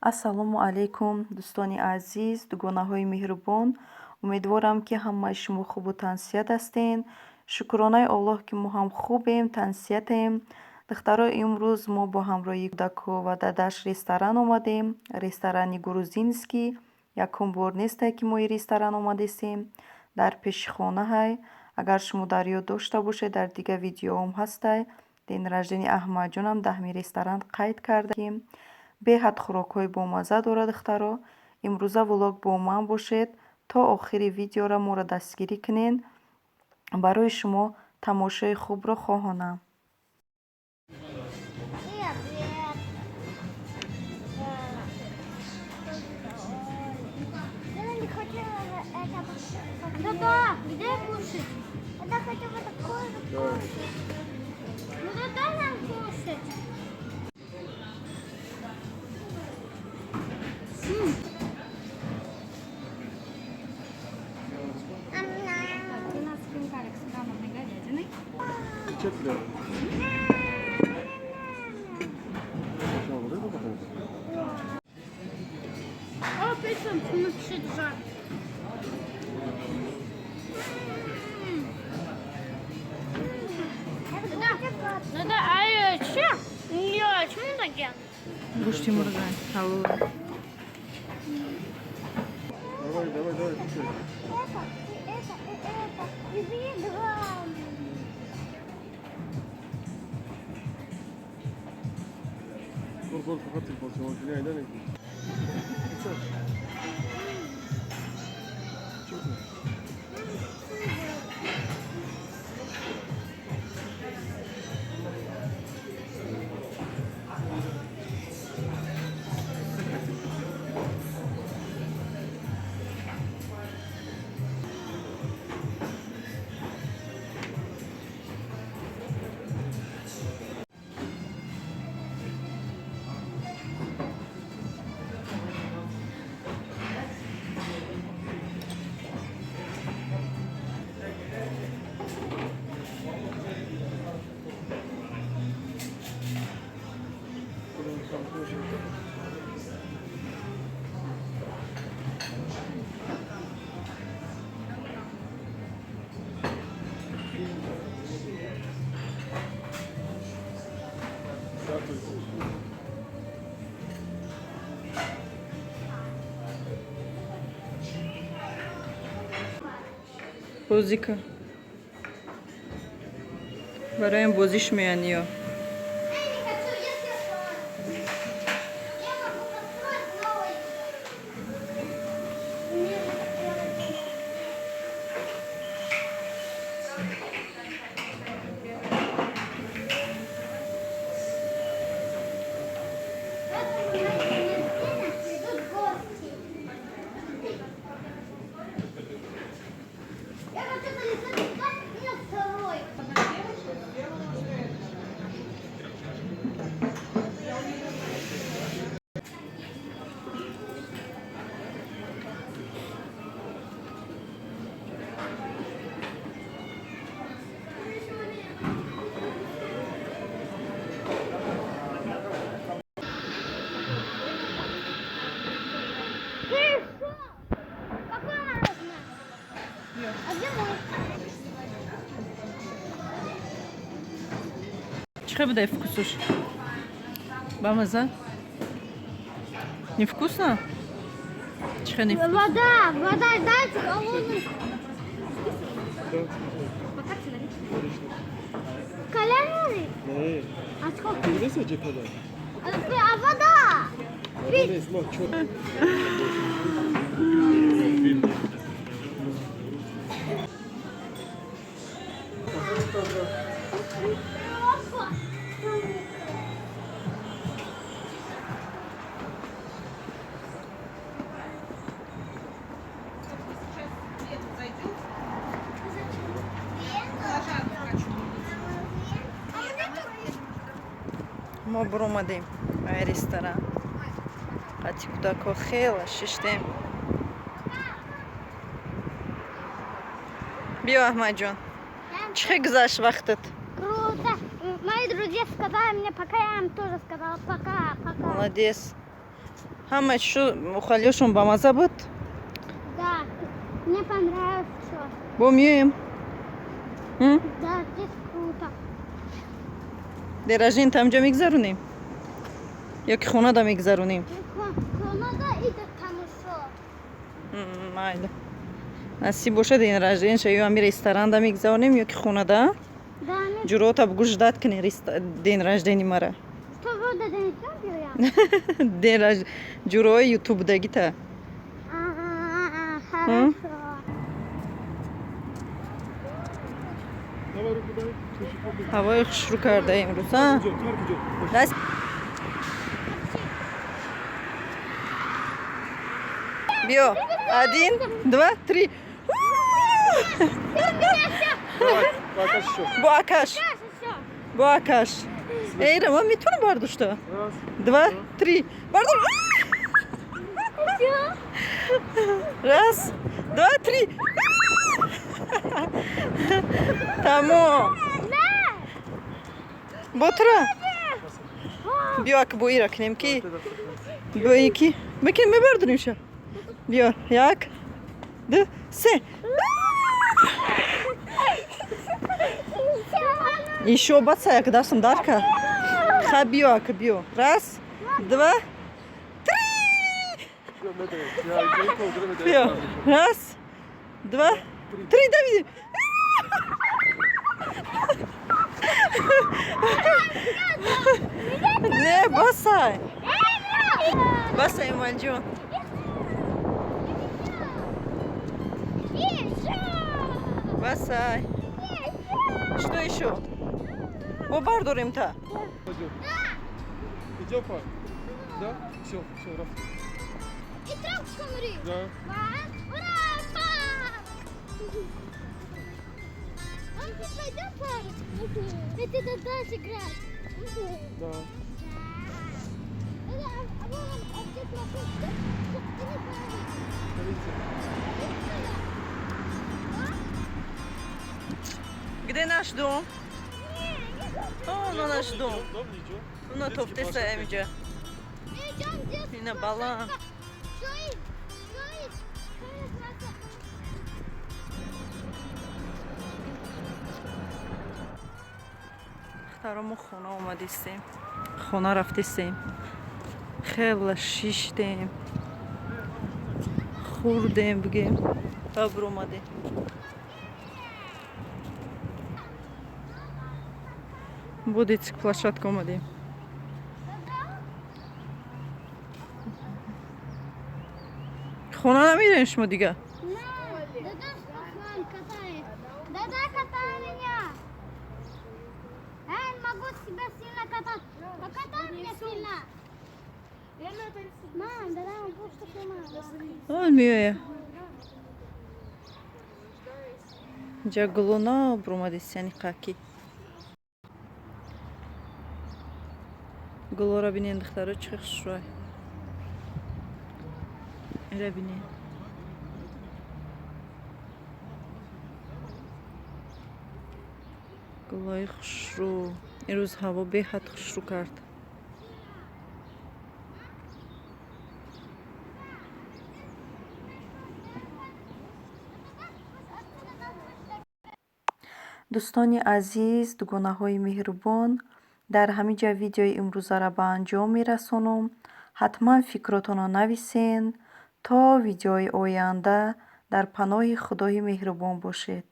Ассалому алайкум, дӯстони азиз, дугонаҳои меҳрубон. Умедворам, ки ҳамаи шумо хубу тансиҳат ҳастен. Шукронаи Оллоҳ, ки мо ҳам хубем, тансиҳатем. Духтаро, имрӯз мо бо ҳамроҳии кӯдако ва дадаш ресторан омадем. Ресторани грузинский. Якум бор несте, ки мо и ресторан омадесем. Дар пеши хонаҳай. Агар шумо дар ёд дошта бошед, дар дигар видеоам ҳастай. День рождения Аҳмадҷонам даҳми ресторан қайд кардем. Беҳад хӯрокҳои бомазза дорад, духтаро. Имрӯза влог бо ман бошед. То охири видеоро моро дастгирӣ кунед. Барои шумо тамошои хубро хоҳонам. И обед. Я не хочу это. Да-да, где кушать? Я хочу вот такой вот кушать. Ну да дай нам кушать. Так, у нас хинкалик с мраморной говядиной. Че тебе? Сначала вот это, потом это. О, пицца, чуть жар. Да, да, а че? Не, почему так делают? Гӯшти мурғай ҳалол. Давай, давай, давай, кушай. Это, и это, и это. И выиграем. Қур, қур, фақат телефон шумо айда неки. Чё? Чё ты? Бозӣ кун. Бароям бозиш меян ё. Я не хочу, я съела. Я могу построить новый. Мне надо. Это у нас день рождения, придут гости. Я хочу залезать туда и на второй. Ты что? Какое мороженое? А где мой? Чӣ хел будай вкус уш? Бамаза? Невкусно? Чӣ хел невкусно? Вода, вода, дайте холодный. По карте наличные. Коляны? Не, А сколько? Интересно, че коля? А вода? Вода нест, ма чё? Опа. Сейчас в Лену зайдем. Лошадку хочу купить. Мо буромадем ай ресторан. Қати кӯдако хела шиштем. Биё, Аҳмадҷон. Чӣ хел гузашт вақтат? Круто. Мои друзья сказали мне пока, я им тоже сказала пока, пока. Молодец. Ҳама чишу мухалиёшон бамаза буд. Да, мне понравилось все. Бо меоем. Да, здесь круто. День рождения тамҷо мегзаронем ё ки хонада мегзаронем? Хонада и тамошо. Майли, насиб бошад, день рождения ша ё ами ресторанда мегзаронем, ё ки хонада. Да, мы Ҷурота бугӯ, ждать кунед день рождения мара. Что, вот это не всё? День рож ҷурои ютубдагита. А, хорошо. Давай руку дай. Слушай, папа. Ҳавои хушрӯ карда имрӯз, а? Идем, Марк идем. Даст биё, один, два, три. Давай, покаж еще. Бо акаш. Сейчас еще. Бо акаш. Эйра, ман метавонам бардошта. Раз. Два, три, бардор. Раз, два, три, тамом. Ботра биё, ак боира кунем, ки бои ки бикин, мебардоримша. Биё, як, ду, се. Ишо баца, як дастам дар кард. Ха, биё, ак, биё, раз, два, три. Биё, раз, два, три, давид. Не, басай, басай, Эмалҷон. Еще! Басай. Что ещё? Бо бардорем та. Пойдем. Идем, пап? Да? Все, все, раз. И трубку смотри. Да. Ура, пап! Он ты пойдем, пап? Это дальше играть. Да. А вон он, а где плохой? Смотрите. Где наш дом? О, ну наш дом. Дом не идем. Уна Детский тофтеса. площадка. Эмиҷа. Идем, детский Ина баланд. Стой, стой, стой. Духтаро, мо хона омадистем, хона рафтистем, хела шиштем, хӯрдем, бигем, та биромадем. Бо детский площадка омадем. Хона намерем шумо дига? Дада с катает. Дада, катай меня. Я не могу себя сильно катать. Покатай меня сильно. Мам, дада, он просто сама. Он меоя. Инҷа гулуна биромадистяни қаки. Гулора бинен, духтаро, чӣ хушрӯй. Ира бинен. Гулои хушрӯ. Имрӯз ҳаво беҳад хушрӯ кард. Дӯстони азиз, дугонаҳои меҳрубон, дар ҳамин ҷа видеои имрӯзаро ба анҷом мерасонам. Ҳатман фикротонро нависен. То видеои оянда дар паноҳи Худои меҳрубон бошед.